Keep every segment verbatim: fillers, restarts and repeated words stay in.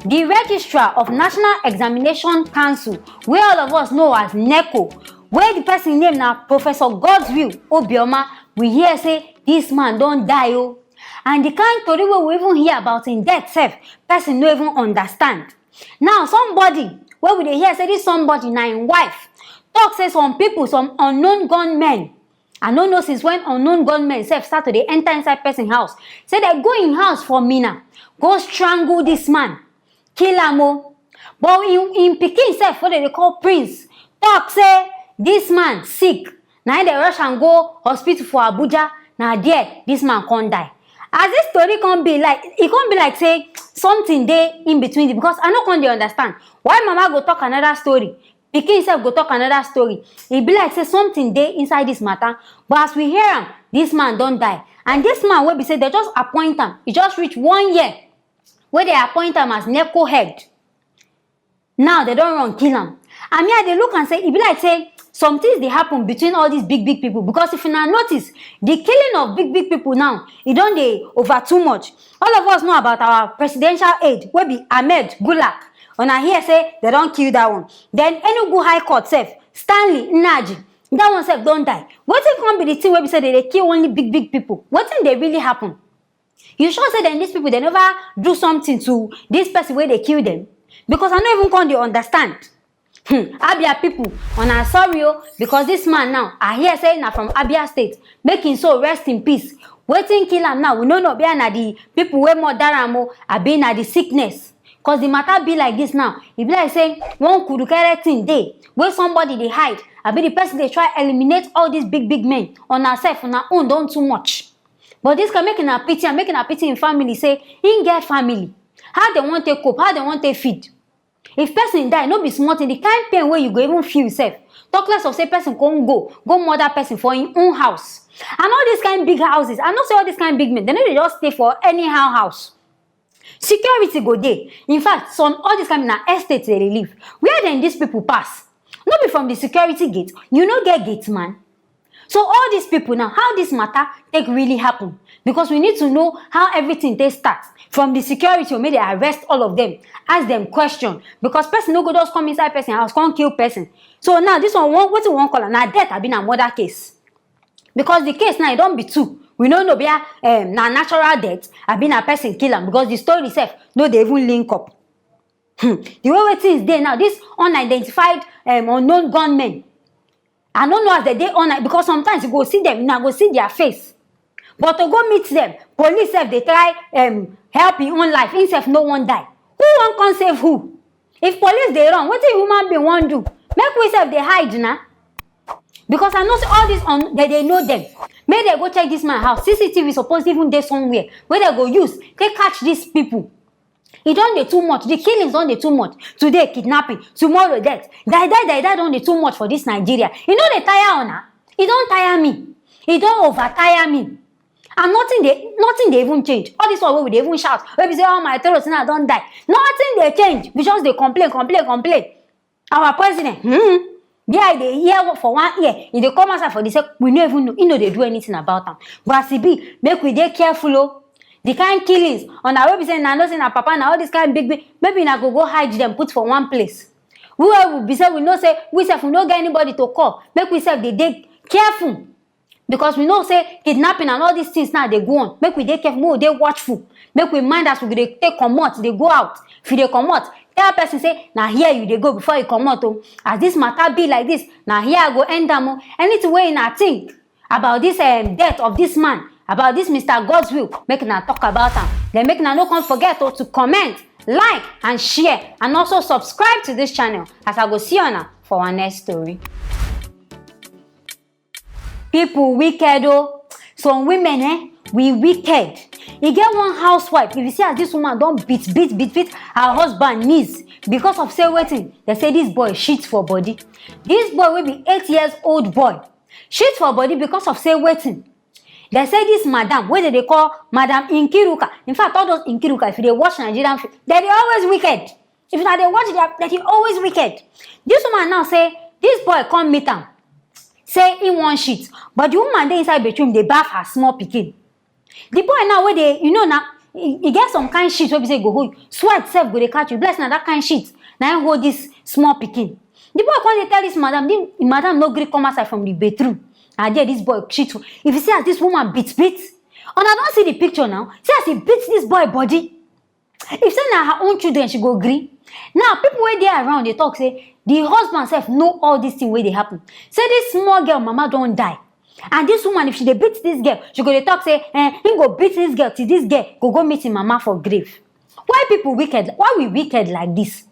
The Registrar of National Examination Council, wey all of us know as neco, wey the person name na Professor Godswill Obioma, we hear say this man don die o. And the kind tori wey we even hear about im death sef, person no even understand. Now, somebody wey we dey hear say this somebody na im wife, talk say some people, some unknown gunmen, I no know since when unknown gunmen sef start to dey enter inside person house, say dem go im house for Minna, go strangle this man, kill am o. But im, im pikin sef, wey dem dey call Prince, talk say this man sick, na im dem rush am go hospital for Abuja, na there this man come die. As this tori come be like, e come be like say something dey in between, because I no come dey understand why mama go talk another story, pikin sef go talk another story. E be like say something dey inside this matter. But as we hear am, this man don die. And this man wey be say dem just appoint am, e just reach one year wey dem appoint am as neco head. Now dem don run kill am. And me, I dey look am say e be like say some things dey happen between all these big big people, because if una notice, the killing of big big people now, e don dey over too much. All of us know about our presidential aide wey be Ahmed Gulak. Una hear say dem don kill that one. Then Enugu High Court sef, Stanley Nnaji, that one sef don die. Wetin come be the thing wey be say dem dey kill only big big people? Wetin dey really happen? You sure say dem, these people, dem never do something to this person wey dey kill dem? Because I no even come dey understand. Hmm, Abia people, una sorry o, because this man now, I hear say na from Abia State. Make im soul rest in peace. Wetin kill am now, we no know, be na the people wey murder am o, abi na the sickness. Cause the matter be like this now, e be like say one kurukere thing dey wey somebody dey hide, abi the person dey try eliminate all these big big men. Una sef, una own don too much. But this can make una pity am, make una pity im family, say im get family. How dem wan take cope? How dem wan take feed? If person die, no be small thing. The kind pain wey you go even feel sef, talk less of say person come go, go murder person for im own house. And all these kind big houses, I know say all these kind big men, dem no dey just stay for anyhow house. Security go dey. In fact, some, all these kind na estate dem dey live. Where dem these people pass? No be from the security gate? You no get gate man? So all these people now, how this matter take really happen? Because we need to know how everything take start. From the security, make dem arrest all of them, ask them question. Because person no go just come inside person house, come kill person. So now this one, one, wetin we wan call am? Na death abi na murder case? Because the case now, e don be two. We no know whether, um, na natural death, abi na person kill am, because the story sef no dey even link up. Hmm. The way wey things dey now, this unidentified, um, unknown gunmen, I no know as dem dey online, because sometimes you go see them, una go see their face. But to go meet them, police sef dey try, um, help im own life, im sef no wan die. Who wan come save who? If police dey run, wetin human being wan do? Make we sef dey hide na. Because I know say all this on, dem dey know them. Make dem go check this man house. C C T V suppose even dey somewhere wey dem go use take catch these people. E don dey too much. The killings don dey too much. Today kidnapping, tomorrow death. Die die die die don dey too much for this Nigeria. E no dey tire una? E don tire me. E don over tire me. And nothing dey, nothing dey even change. All this one wey we dey even shout, wey be say, "Oh, my throat now don die." Nothing dey change. We just dey complain, complain, complain. Our president, hmm, there I dey hear for one ear, e dey come outside for the sec-, we no even know. E no dey do anything about am. But as e be, make we dey careful o. The kind killings, una wey be say una know say na papa, na all this kind big big, maybe una go go hide them, put for one place. We wey we be say we know say we sef, we no get anybody to call. Make we sef dey dey careful. Because we know say kidnapping and all these things now dey go on. Make we dey careful, make we dey watchful. Make we mind as we dey take comot, dey go out. If you dey comot, tell person say na here you dey go before you comot o. As this matter be like this, na here I go end am o. Anything wey una think about this, um, death of this man, about this Mister Godswill, make una talk about am. Then make una no come forget o, to comment, like and share, and also subscribe to this channel, as I go see una for our next story. People wicked o. Some women, eh, we wicked. E get one housewife, if you see as this woman don beat, beat, beat, beat her husband knees because of say wetin? Dem say this boy shit for body. This boy wey be eight years old boy shit for body because of say wetin? Dem say this madam wey dem dey call Madam Nkiruka. In fact, all those Nkiruka, if you dey watch Nigerian film, dem dey always wicked. If una dey watch their, dem dey always wicked. This woman now say this boy come meet am, say he wan shit, but the woman dey inside bedroom dey baff her small pikin. The boy now wey dey, you know na, E e get some kind shit wey be say e go hold you, sweat sef go dey catch you, be like say na that kind shit na im hold this small pikin. The boy come dey tell this madam, the madam no gree come outside from the bathroom. Na there this boy shit. If you see as this woman beat beat, una don see the picture now, see as he beat this boy body. If say na her own children, she go gree? Now people wey dey around dey talk say the husband sef know all this thing wey dey happen, say this small girl mama don die, and this woman, if she dey beat this girl, she go dey talk say eh, him go beat this girl till this girl go go meet him mama for grave. Why people wicked? Why we wicked like this?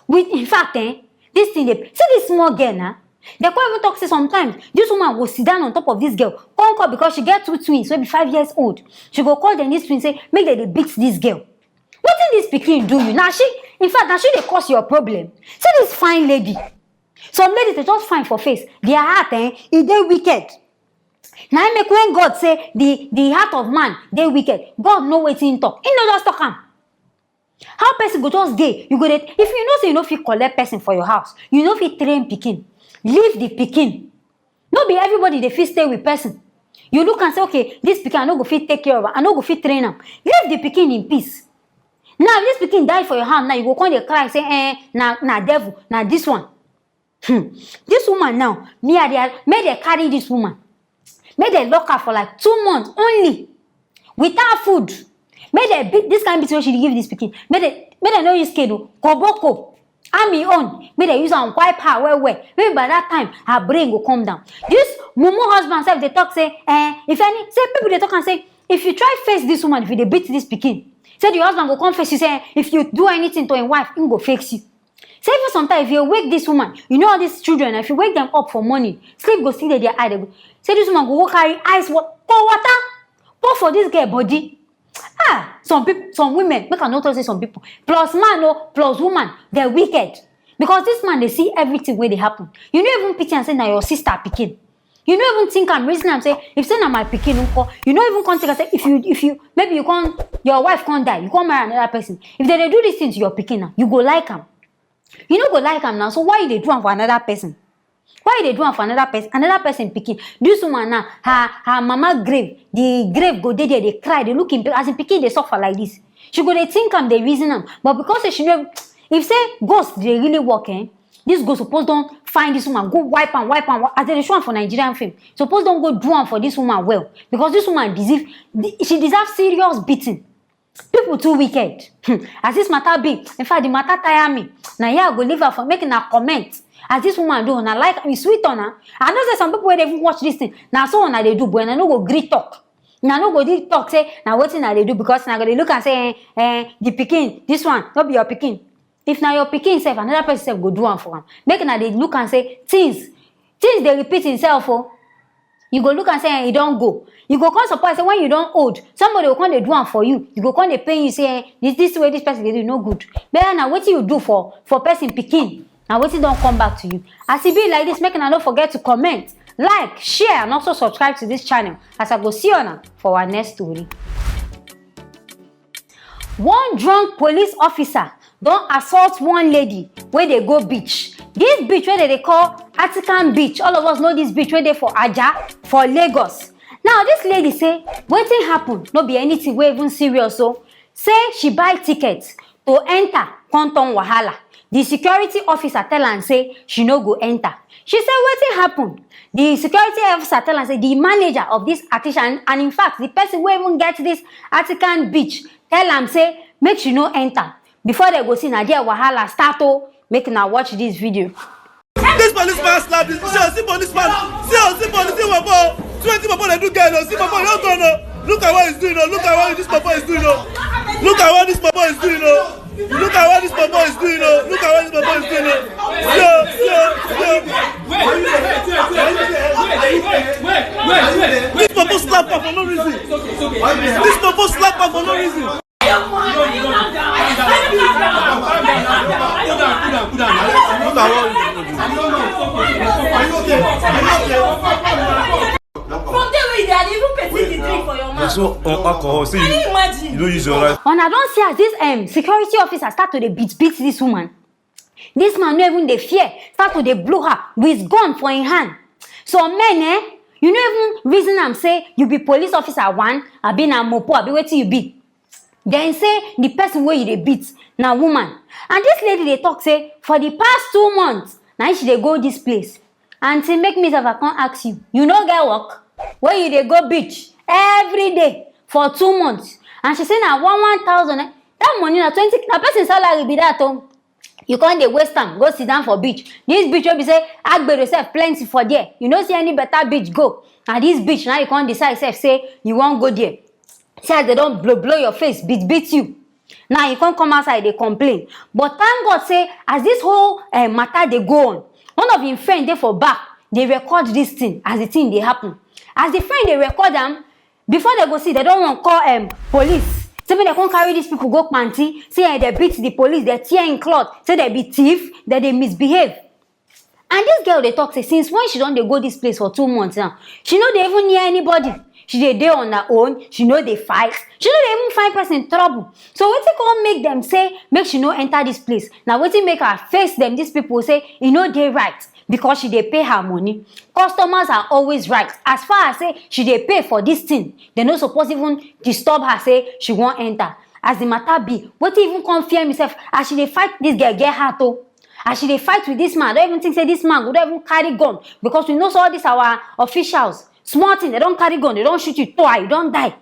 We, in fact eh, this thing dey, see this small girl na, dem come even talk say sometimes this woman go sit down on top of this girl, come call, because she get two twins wey be five years old, she go call dem, this twin, say make dem dey beat this girl. Wetin this pikin do you? Na she, in fact, na she dey cause your problem. See this fine lady. Some ladies dey just fine for face, their heart eh, e dey wicked. Na im make when God say the the heart of man dey wicked, God know wetin him talk, him no just talk am. How person go just dey, you go dey, if you know say you no fit collect person for your house, you no fit train pikin, leave the pikin. No be everybody dey fit stay with person. You look am say, okay, this pikin, I no go fit take care of am, I no go fit train am. Leave the pikin in peace. Now this pikin die for your hand, now you go come dey cry say eh, na na devil, na this one. Hmm. This woman now, me I dey, make dem carry this woman, make dem lock her for like two months only, without food. Make dem beat, this kind beating wey she dey give this pikin, make dem, make dem no use cane o, koboko, army own, make dem use am wipe her well well, maybe by that time her brain go come down. This mumu husband sef dey talk say eh, if any, say people dey talk am say if you try face this woman, if you dey beat this pikin, say the husband go come face you, say eh, if you do anything to him wife, him go face you. Say even sometimes if you wake this woman, you know all these children, if you wake them up for morning, sleep go still dey their eye, they go say this woman go go carry ice wa-, cold water pour for this girl body. Ah, some people, some women, make I no talk say some people, plus man o, plus woman, dem wicked, because this man dey see everything wey dey happen. You no even pity am say na your sister pikin. You no even think am, reason am say if say na my pikin nko, you no even come think am say if you, if you, maybe you come, your wife come die, you come marry another person, if dem dey do this thing to your pikin now, you go like am? You no go like am now. So why you dey do am for another person? Why you dey do am for another person, another person pikin? This woman now, her her mama grave, the grave go dey there dey cry, dey look him, as him pikin dey suffer like this. She go dey think am, dey reason am, but because say she no, if say ghost dey really work eh, this ghost suppose don find this woman, go wipe am, wipe am, as dem dey show am for Nigerian film, suppose don go do am for this woman well, because this woman deserve, she deserve serious beating. People too wicked. Hmm. As this matter be, in fact the matter tire me. Na here I go leave her for, make una comment. As this woman do, una like, e sweet una. I know say some people wey dey even watch this thing, na so una dey do, but una no go gree talk. Una no go gree talk say na wetin una dey do, because una go dey look am say eh, eh, the pikin, this one no be your pikin. If na your pikin sef, another person sef go do am for am. Make una dey look am say things, things dey repeat himself o. You go look am say eh, e don go. You go come surprise say when you don old, somebody go come dey do am for you. You go come dey pain you say eh, this this way this person dey do no good. But na wetin you do for for person pikin, na wetin don come back to you. As e be like this, make una no forget to comment, like, share and also subscribe to this channel, as I go see una for our next story. One drunk police officer don assault one lady wey dey go beach. This beach wey dem dey call Artican Beach, all of us know this beach wey dey for Aja for Lagos. Now this lady say wetin happen no be anything wey even serious o. Say she buy ticket to enter, come turn wahala. The security officer tell am say she no go enter. She say wetin happen? The security officer tell am say the manager of this Artisan, and in fact the person wey even get this Artican Beach, tell am say make she no enter. Before dem go see, na there wahala start o. Make una watch this video. This policeman slap this. See, see policeman. See, see police, see papa. See wetin papa dey do girl o. See papa, no go no. Look at what he's doing o. Look at what this papa is doing o. Look at what this papa is doing o. Look at what this papa is doing o. Look at what this papa is doing o. See o, see o, see o. This papa slap her for no reason. This papa slap her for no reason. Look at what you do. Are you okay? Are you okay? From there wey you dey, I dey even perceive the drink for your mouth. There's no uh, alcohol. See, can you imagine? You don't use your right. Una don see as this um, security officer start to dey beat beat this woman. This man no even dey fear, start to dey blow her with gun for him hand. Some men eh, you no even reason am say you be police officer one, abi na mopo, abi wetin you be. Dem say the person wey you dey beat na woman. And this lady dey talk say for the past two months, na im she dey go this place. Aunty, make me sef I come ask you, you no get work? Wey you dey go beach every day for two months? And she say na one one thousand, eh? That money na twenty, na person salary be that o. You come dey waste am go sit down for beach. This beach wey be say agbero sef plenty for there, you no see any better beach go. Na this beach na you come decide sef say you wan go there. See as dem don blow blow your face, beat beat you. Now you come come outside dey complain. But thank God say as this whole eh, matter dey go on, one of im friend dey for back dey record this thing as the thing dey happen. As the friend dey record am, before dem go see, dem don wan call um, police. Say make dem come carry these people go panty. Say eh, dem beat the police, dem tear im cloth, say dem be thief, dem dey misbehave. And this girl dey talk say since when she don dey go this place for two months now, she no dey even near anybody. She dey dey on her own, she no dey fight, she no dey even find person trouble. So wetin come make dem say make she no enter this place? Na wetin make her face dem, these people, say e no dey right because she dey pay her money. Customers are always right. As far as say she dey pay for this thing, dem no suppose even disturb her say she wan enter. As the matter be, wetin even come fear me sef, as she dey fight this girl get heart o. As she dey fight with this man, I don even think say this man go don even carry gun, because we know say all these our officials, small thing, dem don carry gun, dem don shoot you, twa, you don die.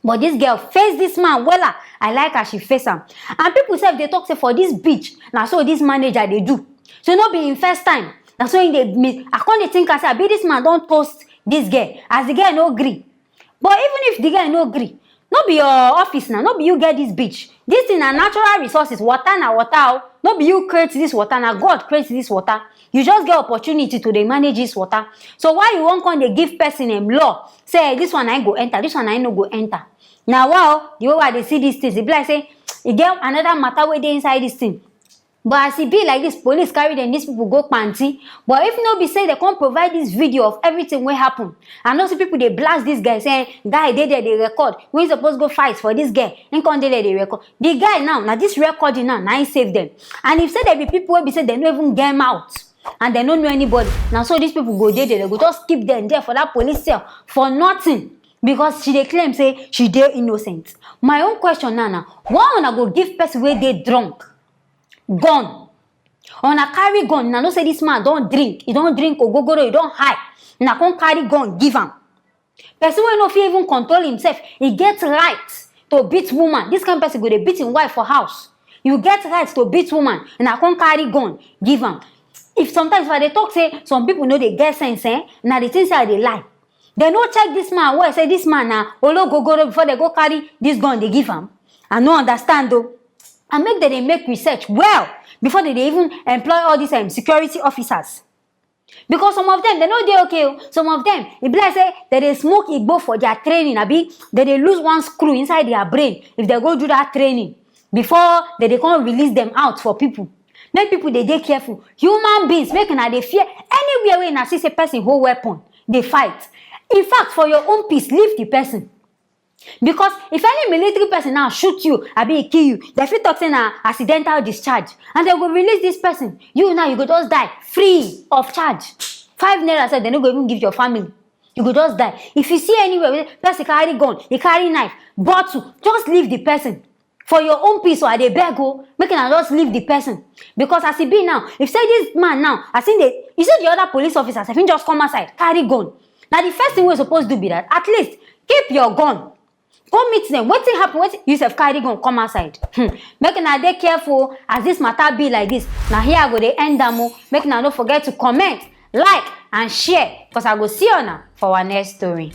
But this girl face this man wella. I like as she face am. And people sef dey talk say for this beach, na so this manager dey do. So no be im first time. Na so im dey meet. I come dey think am say abi this man don toast this girl, as the girl no gree. But even if the girl no gree, no be your office na, no be you get this beach. This thing na natural resources, water na water o. No be you create this water, na God create this water. You just get opportunity to dey manage this water. So why you wan come dey give person um, law? Say eh, this one na im go enter, this one na im no go enter. Na wa o, the way wey I dey see these things, e be like say e get another matter wey dey inside this thing. But as e be like this, police carry dem, these people go panty. But if no be say dem come provide this video of everything wey happen, I know say people dey blast this guy, say guy dey there dey record, wey suppose go fight for this guy, im come dey there dey record. The guy now, na this recording now, na im save dem. And if say dem be people wey be say dem no even get mouth and dem no know anybody, na so these people go dey there, dem go just keep dem there for that police cell for nothing, because she dey claim say she dey innocent. My own question now na, why una go give person wey dey drunk gun? Una carry gun, una know say this man don drink, he don drink ogogoro, he don high, una come carry gun give am. Person wey no fit even control himself, he get right to beat woman. This kind person go dey beat him wife for house. You get right to beat woman, una come carry gun give am. If sometimes if I dey talk say some people no dey get sense, eh, na the thing say I dey lie. Dem no check this man well, say this man na ologogoro before dem go carry this gun dey give am. I no understand o. And make dem dey make research well before dem dey even employ all these um, security officers. Because some of them, dem no dey okay o. Some of them, e be like say dem dey smoke igbo for their training, abi dem dey lose one screw inside their brain if dem go do that training before dem dey come release them out for people. Make people dey dey careful. Human beings, make una dey fear anywhere wey una see say person hold weapon dey fight. In fact, for your own peace, leave the person. Because if any military person now shoot you, abi e kill you, dem fit talk say na accidental discharge, and dem go release this person. You now, you go just die free of charge. Five naira sef, dem no go even give your family. You go just die. If you see anywhere wey person carry gun, he carry knife, bottle, just leave the person. For your own peace o, I dey beg o, make una just leave the person. Because as e be now, if say this man now, as im dey, you see the other police officers, if im just come outside, carry gun, na the first thing wey you suppose do be that. At least keep your gun, go meet them. Wetin happen? Wetin you sef carry gun come outside? Hmm. Make una dey careful as this matter be like this. Na here I go dey end am o. Make una no forget to comment, like and share, because I go see una for our next story.